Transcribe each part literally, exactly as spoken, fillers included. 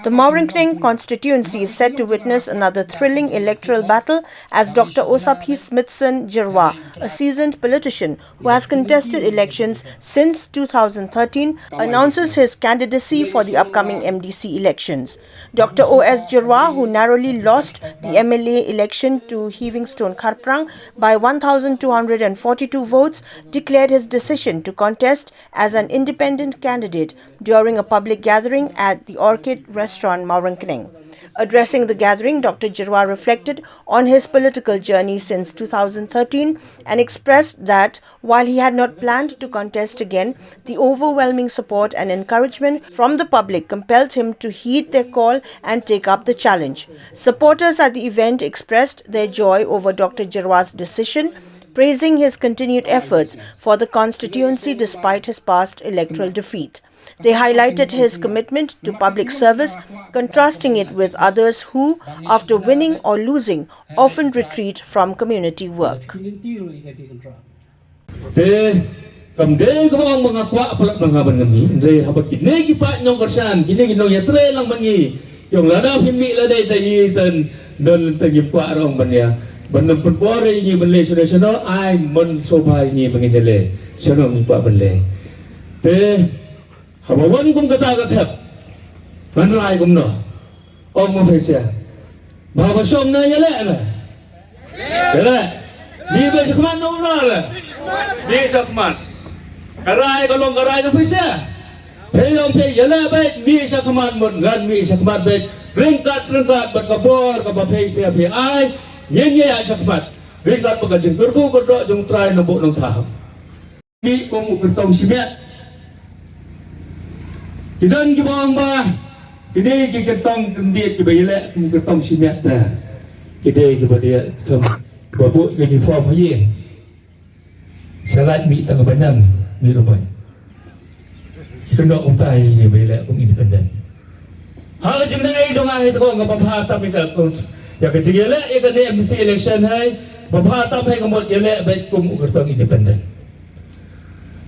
The Mawryngkneng constituency is set to witness another thrilling electoral battle as Doctor Osaphismitson Jyrwa, a seasoned politician who has contested elections since two thousand thirteen, announces his candidacy for the upcoming M D C elections. Doctor O S Jyrwa, who narrowly lost the M L A election to Heavingstone Kharprang by one thousand two hundred forty-two votes, declared his decision to contest as an independent candidate during a public gathering at the Orchid Restaurant, Mawryngkneng. Addressing the gathering, Doctor Jyrwa reflected on his political journey since two thousand thirteen and expressed that while he had not planned to contest again, the overwhelming support and encouragement from the public compelled him to heed their call and take up the challenge. Supporters at the event expressed their joy over Doctor Jyrwa's decision, praising his continued efforts for the constituency despite his past electoral defeat. They highlighted his commitment to public service, contrasting it with others who, after winning or losing, often retreat from community work. Te kam dei kaba ong ba nga kwah palat ba nga ban ngi. Hynrei haba kine ki paid nongkyrshan, kine ki nongïatrei lang ban ngi, ki ong lada phi mih lada ïa i tan, don te ngim kwah ruh ban ïa, ban ym pynbor ïa ngi ban leh shano shano, ai mon sngewbha ïa ngi ba ngin ïaleh shano ngi kwah ban leh. Te haba wan kum kata ka thep, ngan rai kumno? Ong ma phi sha ba haba shong na ïaleh na. Ïaleh. Mih beit shakhmat na u na leh. Mih shakhmat. Ka rai ka long ka rai ka phi sha. Phi ong phi ïaleh beit, mih shakhmat, mut ngan mih shakhmat beit. Ryngkat ryngkat bad ka bor kaba phi sha phi ai, ngin ïa ïaid shakhmat ryngkat bad ka jingkyrkhu kyrdoh jong U Trai Nongbuh Nongthaw. Mih kum u kyrtong shimet. Ki don kiba ong ba kine ki kyrtong kyndit kiba ïaleh kum u kyrtong shimet te, ki dei kiba dei kum ba buh uniform ha ïing. Sa lait mih tang ka bynta mih ruh ban ki kyndoh kumta ïa kiba ïaleh kum independent. Ha ka jingdang ei jong nga hi te ko, nga ba bha tam ïa ka, ïa ka jingïaleh ïa kane M D C election hi, ba bha tam hi ka mut ïaleh beit kum u kyrtong independent.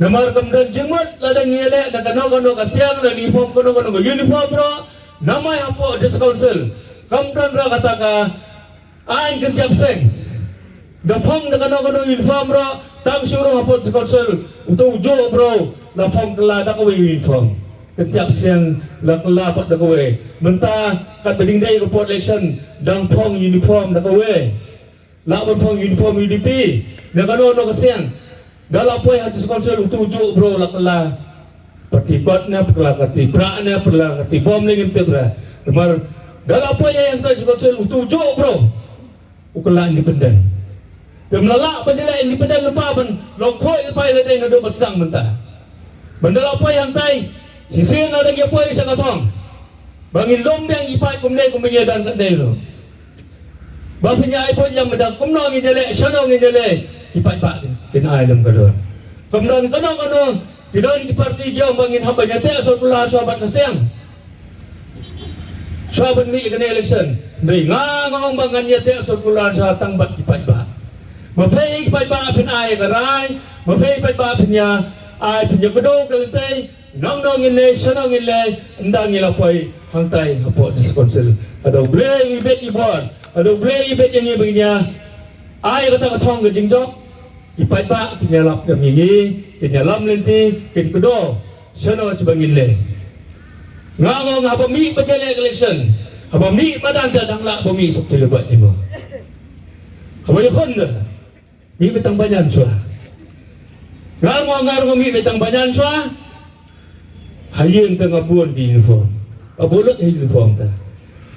Namar kam don jingmut lada ngi ïaleh na kano kano ka siang, na uniform kano kano ka uniform ruh, namar hapoh District Council kam don ruh kata ka Aiñ kyntiap seng. Da phong da kano kano uniform ruh, tang shu rung hapoh District Council, uto u juh u briew la phong kylla da kawei uniform. Kyntiap seng la kylla pat da kawei. Mynta katba dang dei ka por election, dang phong uniform da kawei. Lah ban phong uniform U D P. Da kano kano ka seng. Da la poi ha District Council uto u juh u briew la kylla party kot ne, kylla party prah ne, kylla party bom ne, ngim tip re. Namar da la poi ha District Council uto u juh u briew u kylla independent. Te ym lah ban ïaleh independent lypa ban long khuid lypa ïa lade naduh ba sdang mynta. Ban da la poi hangtai, shisien lada ngi poi sha ka thong, ba ngin lum biang ki paid kumne kumne, ïa dang katne ruh. Ba phin ïa ai buit ïa, ma dang kumno ngin ïaleh, shano ngin ïaleh, ki paidbah kin ai lem ka dur. Kam don kano kano, ki don ki party ki ong ba ngin hap ban ïa teh circular shuwa bad ka seng, shuwa ban mih kane election. Hynrei nga nga ong ba ngan ïa teh circular shuwa tang bad ki paidbah. Ma phi ki paidbah phin ai ka rai, ma phi ki paidbah phin ïa ai, phin ïa kdew ka lynti, nangno ngin leh, shano ngin leh, ynda ngi la poi hangtai hapoh District Council. Lada U Blei u ibit i bor, lada U Blei u ibit ïa ngi ba ngin ïa ai kata ka thong ka jingjop, ki paidbah kin ïalap ïa ngi, kin ïalam lynti, kin kdew shano shaba ngin leh. Nga nga nga haba mih ba ïaleh election, haba mih madan te dang lah ba mih suk te leh bad imo. Haba ïakhun te mih beit tang banyan shuwa. Nga nga nga nga mih beit tang banyan shuwa. Ha ïing te nga bun ki uniform. Nga bun lut uniform te.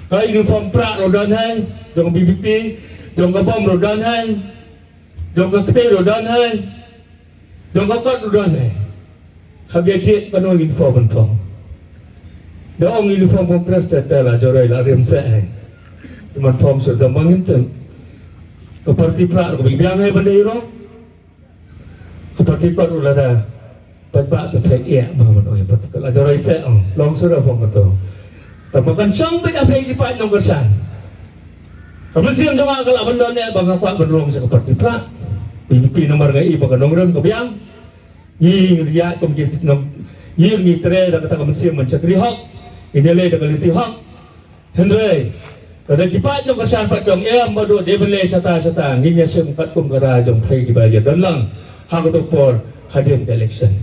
Ka uniform prah ruh don hi, jong B P P, jong ka bom ruh don hi, jong ka kti ruh don hi, jong ka kot ruh don hi. Haba ïa jied kano uniform ban phong. Da ong uniform Congress te, te la joroi la rim seh hi. Te man phong shuh te ma ngim tip. Ka party prah ruh ka biang biang hi ban dei ruh. Ka party kot ruh lada paidbah te phi ïa ma ban ong ïa party kot, la joroi seh ong, long shuh da phong kato. Te ma kan shong beit ha phi ki paid nongkyrshan. Ka mynsiem jong nga ka lah ban don eh ba nga kwah ban rung sha ka party prah. B P P namar nga i ba ka nongrim ka biang. Ngi ïa kum ki nong, ngi ngi trei da kata ka mynsiem ban shakri hok. Ngin ïaleh da ka lynti hok. Hynrei lada ki paid jong ka shan pat jong em ba dei ban leh shata shata, ngin ïashem katkum ka daw jong phi kiba ïadon lang ha kato ka por hadien ka election.